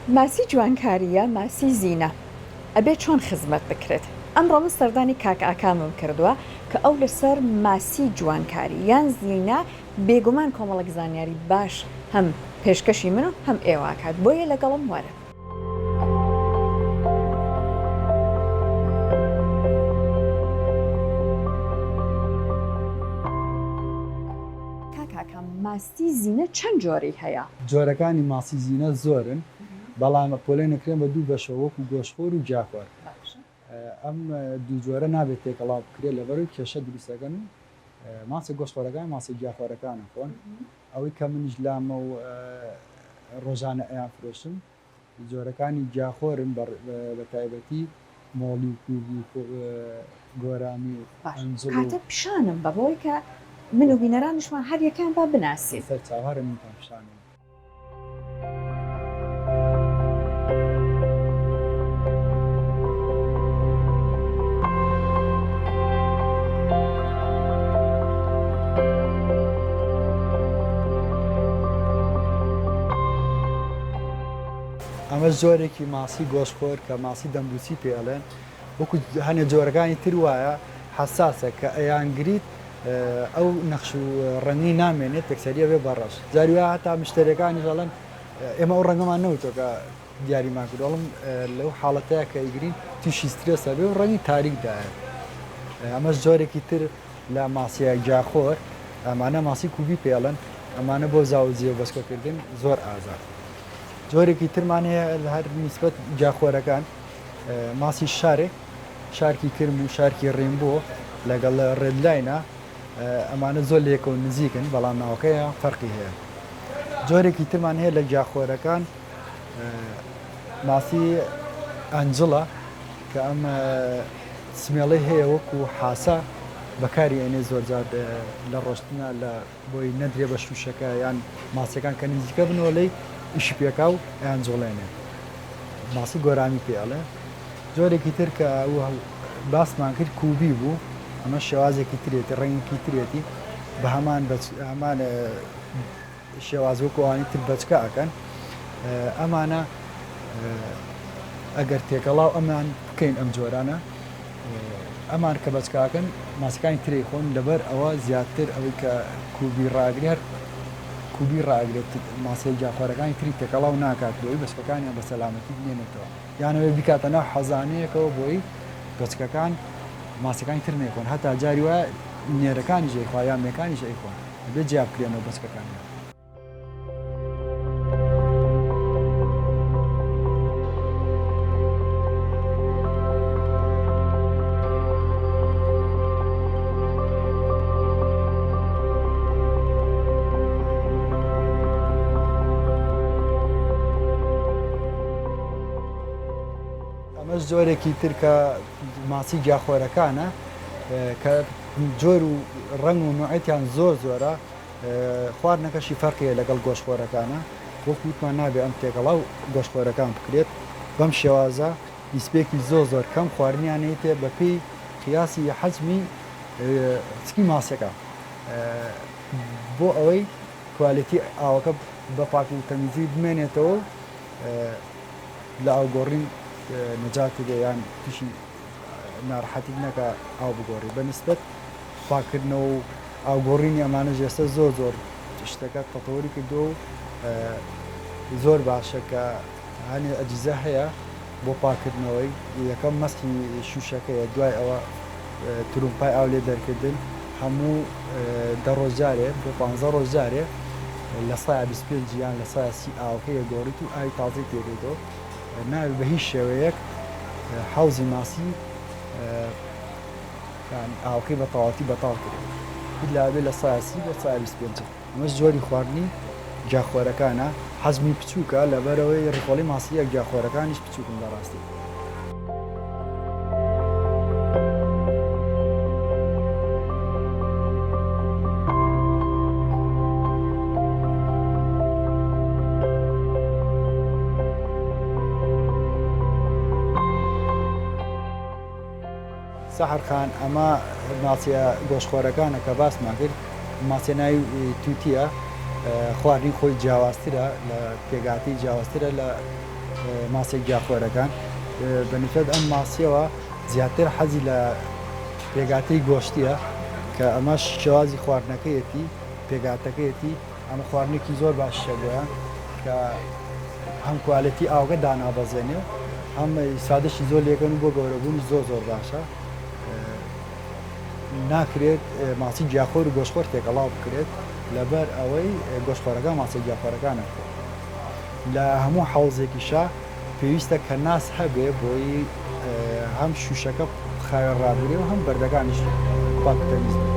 ماسی جوانکاری یا ماسی زینە ئەبێ چۆن خزمەت بکرێت؟ ئەمڕۆ من سەردانی کاک ئاکامم کردووە کە ئەو لەسەر ماسی جوانکاری یان زینە بێگومان کۆمەڵێک زانیاری باش هەم پێشکەشی من و هەم ئێوە ئەکات بۆیە لەگەڵم وەرن. کاک ئاکام ماسی زینە چەند جۆری هەیە؟ جۆرەکانی ماسی زینە زۆرن بەڵام پۆلێن ئەکرێن بە دوو بەشەوە وەکو گۆشتخۆر و گیاخۆر. ئەم دوو جۆرە نابێت تێکەڵاو بکرێت لەبەرئەوەی کێشە دروست ئەکەن و ماسیە گۆشتخۆرەکان ماسیە گیاخۆرەکان ئەخۆن. ئەوەی کە منیش لامە و ڕۆژانە ئەیانفرۆشم جۆرەکانی گیاخۆرن بە تایبەتی مۆڵی و کوبی و گۆرامی و باش ئەنجڵ و. کاتە پیشانم بە بۆی کە من و بینەرانیشمان هەر یەکەیان با بناسین. سەرچاو هەرە منتان پیشانم. ئەمەش جۆرێکی ماسی گۆشتخۆر کە ماسی دەمبوچی پێ ئەڵێن وەکو هەنێ جۆرەکانی تر وایە حەساسە کە ئەیانگریت ئەو نەخش و ڕەنگی نامێنێت تەکسەری ئەبێ بە ڕەش جاری وایە هەتا مشتەریەکانیش ئەڵێن ئێمە ئەو ڕەنگەمان نەوتوە کە دیاریمان کردوە ئەڵێم لەو حاڵەتەیە کە ئەیگرین تووشی سترێس ئەبێ و ڕەنگی تاریک دایە ئەمەش جۆرێکی تر لە ماسیە گیاخۆر ئەمانە ماسی کوبی پێڵن ئەمانە بۆ زاوزێ و بەچکەکردن زۆر ئازاد جۆرێکی ترمان هەیە لە هەر نیسبەت گیاخۆرەکان ماسی شارێک شارکی کرم و شارکی ڕینبۆ لەگەڵ ڕێدلاینە ئەمانە زۆر لەیەکەوە نزیکن بەڵام ناوەکەیان فەرقی هەیە جۆرێکی ترمان هەیە لە گیاخۆرەکان ماسی ئەنجڵە کە ئەم سمێڵەی هەیە وەکو حاسە بەکاری ئەنێ زۆرجار لە ڕۆشتنە لە بۆی نەدرێ بە شووشەکە یان ماسیەکان کە نزیکە بنەوە لێی ئیشی پێکا و ئەیان جوڵێنێ ماسی گۆرامی پێ ئەڵێ جۆرێکی تر کە باسمان کرد کوبی بوو ئەمە شێوازێکی ترێتی ڕەنگێکی ترێتی بە هەمان هەمان شێواز وەکو ئەوانی تر بەچکە ئەکەن ئەمانە ئەگەر تێکەڵاو ئەمان بکەین ئەم جۆرانە ئەمان کە بەچکاکەن ماسەکانی تری خۆن لەبەر ئەوە زیاتر ئەوەی کە کوبی ڕاگری هەر کوبی ڕاگرێت ماسیە گیاخۆرەکانی تری تێکەڵاو ناکات بۆی بەچکەکانیان بە سەلامەتی بمێنێتەوە یانەوەی بیکاتە ناو حەزانەیەکەوە بۆی بەچکەکان ماسەکانی تر نەیخۆن هەتا جاری وایە نێرەکانیش ئەیخوا یان مێکانیش ئەیخۆن دەبێت جیا بکرێنەوە بەچکەکانیان. ئەمەش جۆرێکی تر کە ماسی گیاخۆرەکانە کە جۆر و ڕەنگ و نوعێتیان زۆر زۆرە خواردنەکەشی فەرقی هەیە لەگەڵ گۆشتخۆرەکانە وەکو وتمان نابێ ئەم تێکەڵاو گۆشتخۆرەکان بکرێت بەم شێوازە نیسبەیەکی زۆر زۆر کەم خواردنیان هەیتێ بەپێی قیاسی حەجمی سکی ماسیەکە بۆ ئەوەی کوالێتی ئاوەکە بە پاک و تەمیزی بمێنێتەوە و لە ئاوگۆڕین نەجاتی بێ یان تووشی ناڕەحەتیت نەکا ئاو بگۆڕی بە نسبەت پاککردنەوە و ئاوگۆڕینی ئەمانەش ئێستا زۆر زۆر شتەکە تەتەوەری کردووە و زۆر باشە کە هەنێ ئەجیزە هەیە بۆ پاککردنەوەی یەکەم مەسحی شوشەکەیە دوای ئەوە ترومپای ئاو لێ دەرکردن هەموو دە ڕۆژ جارێ بۆ پ ڕۆژ جارێ لە سایە 25 یان لە سایە سی ئاوەکەی ئەگۆڕیت و ئاوی تازەی تێکەیتەوە نابێت بە هیچ شێوەیەک حەوزی ماسی یانی ئاوەکەی بە تەواوەتی بەتاڵ کرێت ئیلا ئەبێ لە سایە 30 بۆ سایە 25 ئەمەش جۆری خواردنی گیاخۆرەکانە حەجمی بچووکە لەبەرەوەی ڕیخۆڵەی ماسییە گیاخۆرەکانیش بچووکن بەڕاستی. سەحەر خان، ئەمە ماسیە گۆشتخۆرەکانە کە باسمان کرد، ماسیە ناوی توتیە، خواردنی خۆی جیاوازترە لە پێکهاتەی جیاوازترە لە. ماسیە گیاخۆرەکان بە نیسبەت ئەم ماسیەوە زیاتر حەزی لە پێکهاتەی گۆشتیە کە ئەمەش شێوازی خواردنەکەیەتی پێکهاتەکەیەتی ئەمە خواردنێکی زۆر باشە بۆیان کە هەم quality ئاوەکە دانابەزێنێ و هەم ئیسفادەشی زۆر لێکەن و بۆ گەورەبوونی زۆر زۆر باشە ناکرێت ماسی گیاخۆر و گۆشتخۆر تێکەڵاو بکرێت لەبەر ئەوەی گۆشتخۆرەکان ماسیە گیاخۆرەکان ئەخۆن. لە هەموو حەوزێکیشا پێویستە کەناس هەبێ بۆی هەم شوشەکە خاوێن ڕابگرێ و هەم بەردەکانیش پاک و تەمیز بن.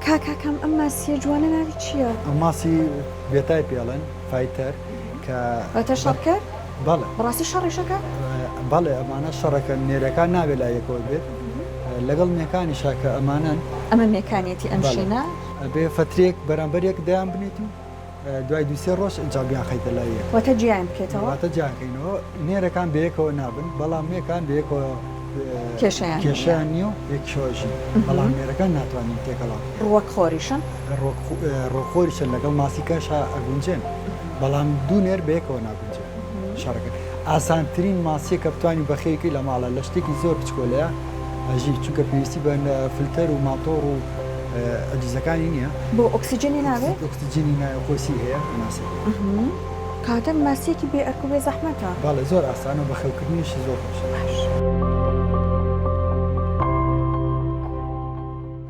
کاکاکەم ئەم ماسیە جوانە ناوی چییە؟ ئەم ماسی betta ی پێڵێن fighter کە واتە شەڕکەر؟ بەڵێ. بەڕاستی شەڕیشەکە؟ بەڵێ ئەمانە شەڕەکەن نێرەکان نابێت لای یەکەوە بێت لەگەڵ مێکانیشا کە ئەمانەن. ئەمە مێکانیەتی ئەم شینە؟ ئەبێ فەترەیەک بەرامبەر یەک دایان بنێیت و دوای دوو سێ ڕۆژ ئینجا بیانخەیتە لای یەک. واتە جیایان بکەیتەوە؟ واتە جیایان کەینەوە. نێرەکان بەیەکەوە نابن، بەڵام مێکان بەیەکەوە کێشەیان نییە. کێشەیان نییە و پێکەوە ژین. بەڵام نێرەکان ناتوانین تێکەڵاو بکەین. ڕووەک خۆریشن؟ ڕووەک خۆریشن لەگەڵ ماسیکەشا ئەگونجێن، بەڵام دوو نێر بەیەکەوە ناگونجێن. شەڕەکەن. ئاسانترین ماسییە کە بتوانی بەخێوی کەی لە ماڵە، لە شتێکی زۆر بچکۆلەیە ئەژی، چونکە پێویستی بە فلتەر و ماتۆڕ و ئەجهیزەکانی نییە. بۆ ئۆکسجینی ناوێ؟ ئۆکسجینی ناوێ خۆشی هەیە ماسیەکەی. کەواتە ماسیەکی بێ ئەرک و بێ زەحمەتە. بەڵێ زۆر ئاسانە و بەخێوکردنیشی زۆر خۆشە. باش.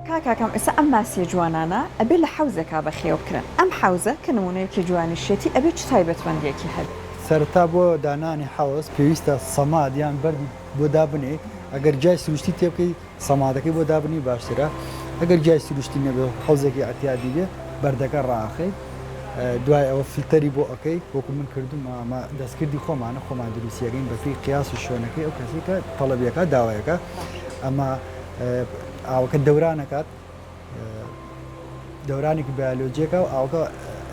کاکاکەم ئێستا ئەم ماسیە جوانانە ئەبێ لە حەوزێکا بەخێو بکرێن ئەم حەوزە کە نمونەیەکی جوانیشیەتی ئەبێ چ تایبەتمەندیەکی هەبێ؟ سەرەتا بۆ دانانی حەوز پێویستە سەماد یان بەردی بۆ دابنێی ئەگەر گیای سروشتی تێبکەی سەمادەکەی بۆ دابنێی باشترە ئەگەر گیای سروشتی نەبێ و حەوزێکی ئەعتیادی بێ بەردەکە ڕائەخەی دوای ئەوە فلتەری بۆ ئەکەی وەکو من کردومە ئەمە دەستکردی خۆمانە خۆمان دروستیەکەین بەپێی قیاس و شوێنەکەی ئەو کەسەی کە تەڵەبیەکە داوایەکە ئەمە ئاوەکە دەورانەکات دەورانێکی بایۆلۆجیەکە و ئاوەکە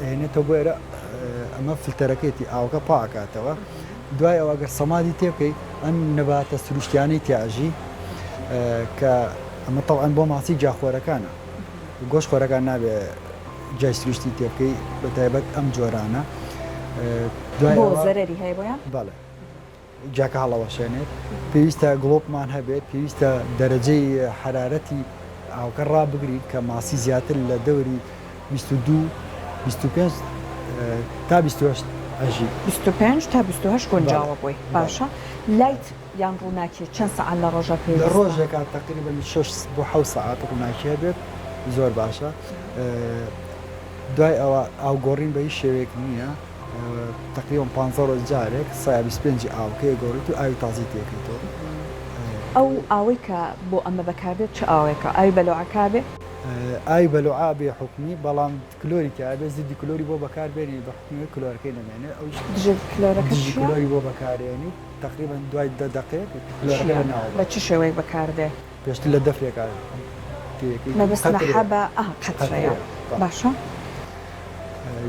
ئەهێنێتەوە بۆ ئێرە ئەمە فلتەرەکەیەتی ئاوەکە پاکاتەوە دوای ئەوە ئەگەر سەمادی تێبکەی ئەم نەباتە سروشتیانەی تیاژی کە ئەمە تەوان بۆ ماسی گیاخۆرەکانە گۆشت خۆرەکان نابێ گیای سروشتی تێبکەی بە تایبەت ئەم جۆرانە دوای زەرەری هەیە بۆیان بەڵێ گیاکە هەڵەوەشێنێت، پێویستە گڵۆپمان هەبێت، پێویستە دەرەجەی حەرارەتی ئاوەکە ڕابگرین کە ماسی زیاتر لە دەوری 22 25 تا 28 ئەژی. 25 تا 28 گونجاوە بۆی باشە light یان ڕووناکی چەند سەعات لە ڕۆژا پێویستە؟ لە ڕۆژێکا تەقریبەن 6 بۆ 7 سەعات ڕووناکی هەبێت زۆر باشە. دوای ئەوە ئاوگۆڕین بە هیچ شێوەیەک نییە. تەقریبەن پانزە ڕۆژ جارێک سایە 25 ی ئاوەکەی ئەگۆڕیت و ئاوی تازەی تێکەیتەوە. ئەو ئاوەی کە بۆ ئەمە بەکاردێت چ ئاوێکە؟ ئاوی بەلۆعەکە بێ؟ ئاوی بەلۆعە بێ حوکمی بەڵام کلۆری تیا بێ زدی کلۆری بۆ بەکار بێنی بە حوکمی ئەوەی کلۆرەکەی نەمێنێ ئەویش دژە کلۆرەکە دژی چیە؟ کلۆری بۆ بەکارێنیت تەقریبەن دوای دە دەقەیەک کلۆرەکە چیە؟ لەناوە بە بەرێت. چ شێوەیەک بەکاردێ؟ پێشتر لە دەفرێکا تێیەکەیت و مەبەستمە قەترەیە. حەبە ئا قەترەیە قەترەیە بەڵێ. باشە.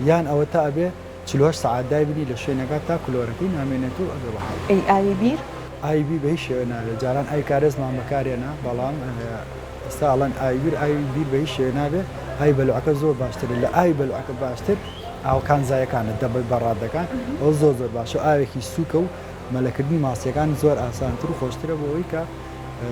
یان ئەوەتا ئەبێ 48 سەعات دایبنی لە شوێنێکا تا کلۆرەکەی نامێنێت و ئەبێ بە حەوت. ئەی ئاوی بیر؟ ئاوی بیر بە هیچ شێوەیە نابێت جاران ئاوی کارێزمان بەکارهێنا بەڵام ئێستا ئەڵێن ئاوی بیر ئاوی بیر بە هیچ شێوەیە نابێت ئاوی بەلوعەکە زۆر باشترە لە ئاوی بەلوعەکە باشتر ئاوە کانزایەکانە دەبە بەڕادەکان ئەوە زۆر زۆر باشە ئاوێکی سووکە و مەلەکردنی ماسیەکان زۆر ئاسانتر و خۆشترە بۆ ئەوەی کە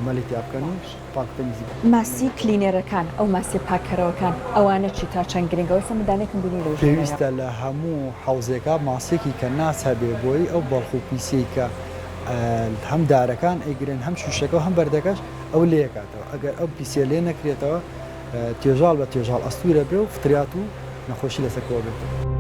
مەلی تیا بکەن و پاک و تەمیزی بکەن. ماسی cleaner ەکان ئەو ماسیە پاککەرەوەکان ئەوانە چی تا چەند گرنگە ئێستا من دانەیەکم بینی لەو ژوورەیا. پێویستە لە هەموو حەوزێکا ماسیەکی کەناس هەبێ بۆی ئەو بەڵخ و پیسیەی کە هەم دارەکان ئەیگرن هەم شوشەکە و هەم بەردەکەش ئەو لێکاتەوە ئەگەر ئەو پیسیە لێ نەکرێتەوە توێژاڵ بە توێژاڵ ئەستوورە بێ و فطریات و نەخۆشی لەسەر کۆ بێتەوە.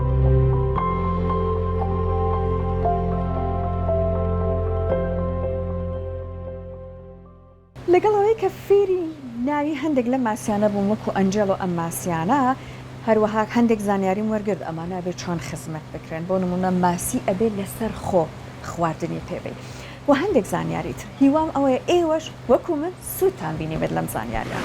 لەگەڵ ئەوەی کە فێری ناوی هەندێک لەم ماسیانە بووم وەکو angel و ئەم ماسیانە، هەروەها هەندێک زانیاریم وەرگرت ئەمانە ئەبێ چۆن خزمەت بکرێن بۆ نموونە ماسی ئەبێ لەسەر خۆ خواردنی پێ بەی و هەندێک زانیاری تر هیوام ئەوەیە ئێوەش وەکو من سوودتان بینیبێت لەم زانیاریانە.